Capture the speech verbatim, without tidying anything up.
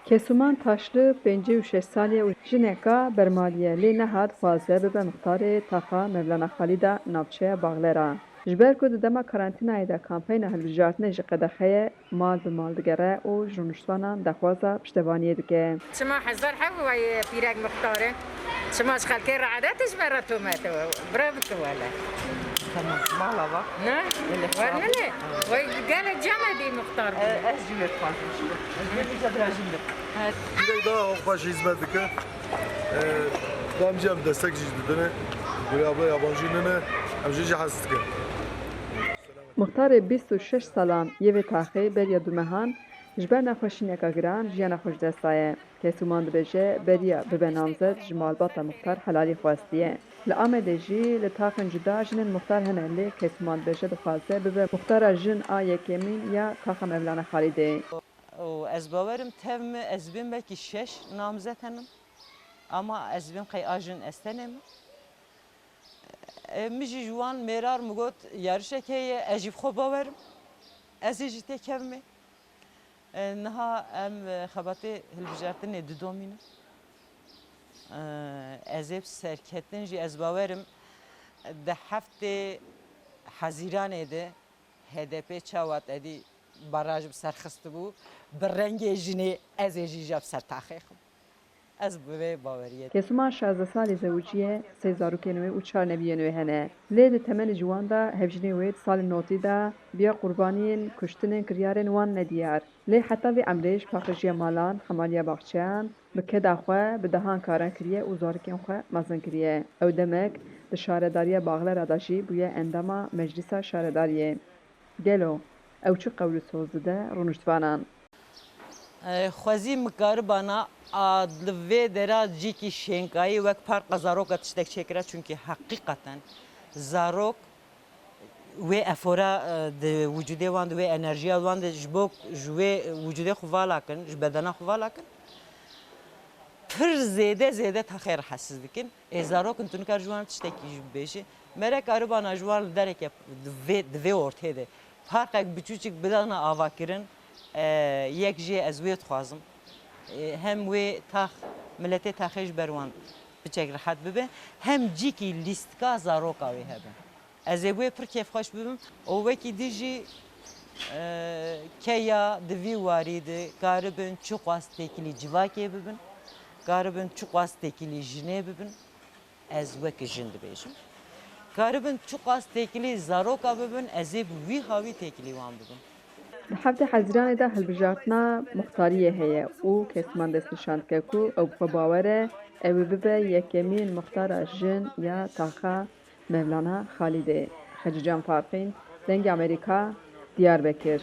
Kesuman Taşlı pêncî û şeş salî ye û jineka bermalî ye, lê niha dixwaze bibe mixtarê taxa Mevlana Xalîd a navçeya Baxlera. Ji ber ku di dema karantînayê de kampeyna hilbijartinê ji qedexe ye, mal bi mal digere û ji rûniştvanan daxwaza piştevaniyê dike. Çima hezar hev vay pîrek mixtar e? Çima ji xelkê re edet e ji me re tomet e? Bira bikin wele. Tamam, mala bak. Ne? Öyle Wernine? Vay gele cem e bî mixtar bû. E, ez jî wê dixwazim ji bo. Ez wê mîja dirajim de. Pîrek daha xweş hizmet dike. E, Daha önce em destek jî didine. Gure abla yabancı nene. Em jî jî hez dikin. Muxtarê bîst û şeş salan yê vê taxê beriya du mehan ji ber nexweşîneka giran jiyana xwe ji dest daye. Kesuman dibêje beriya bibe namzet ji malbata Muxtar helalî xwestiye. Li Amedê jî li taxên cuda jinên Muxtar hene, lê Kesuman dibêje dixwaze bibe Muxtara jin a yekemîn ya taxa Mevlana Xalîdê. Û ez bawerim tev mi ez bêm belkî şeş namzet henin. Ama ez bêm qey a jin ez tenê me. E, min jî ji wan mêrar min got, yarişek heye, ez jî bi xwe bawerim. Ez ê jî têkevimê. E, niha em, e, xebatê hilbijartinê didomînin. E, ez ê bi serketin jî ez bawerim. Di heftê Hezîranê de H D P çawa tedî baraj bi ser xistibû, bi rengê jinê ez ê jî ja bi ser taxê xim. Ez bi vê baweriyê. Kesuman şazdeh salî zewiciye, sê zarokên wê û çar neviyên wê hene. Lê di temenê ciwan de hevjinê wê di salên notî de biya qurbaniyên kuştinên kiryarên wan nediyar. Lê heta vê emrê ji paqijiya malan, hemaliya baxçeyan, bi keda xwe bi dehan karan kiriye û zarokên xwe mezin kiriye. Ew demek di şaredariya Baxlera de jî bûye endama Meclîsa Şaredariyê. Gelo ew çi qewl û soz dide rûniştvanan? E, xwezî mikaribana a li vê dera cîkî şênkayî wek parka zaroka tiştek çêkira, çunkî heqîqeten zarok wê efora, e, di wicudê wan de, wê enerjiya wan de ji bo ji wê wicudê xwe vala kin, ji bedena xwe vala kin, pir zêde zêde taxê rahatsiz dikin. Ê zarokin tu nikar ji wan tiştekî jî bibêjî. Mere karibana ji wan li dereke di vê, di vê ortê de parkek biçûçik bidana avakirin, e, yek jê ez wê dixwazim. E, hem wê tax, miletê taxê ji ber wan piçek rehet bibe, hem cîkî lîstika zaroka wê hebe. Ez ê wê pir kêfxweş bibim û wekî dî jî, e, keya di vî warî de karibin çiqas têkilî civakê bibin, karibin çiqas têkilî jinê bibin, ez wekî jin dibêjim. Karibin çiqas têkilî zaroka bibin, ez ê bi wî hawî têkilî wan bibim. Di heftê Hezîranê de hilbijartina muxtariyê heye û Kesuman destnîşan dike ku ew bi xwe bawer e, ew ê bibe yekemîn muxtara jin ya taxa Mevlana Xalîdê. Xecîcan Farqîn, Dengê Amerîka, Diyarbekir.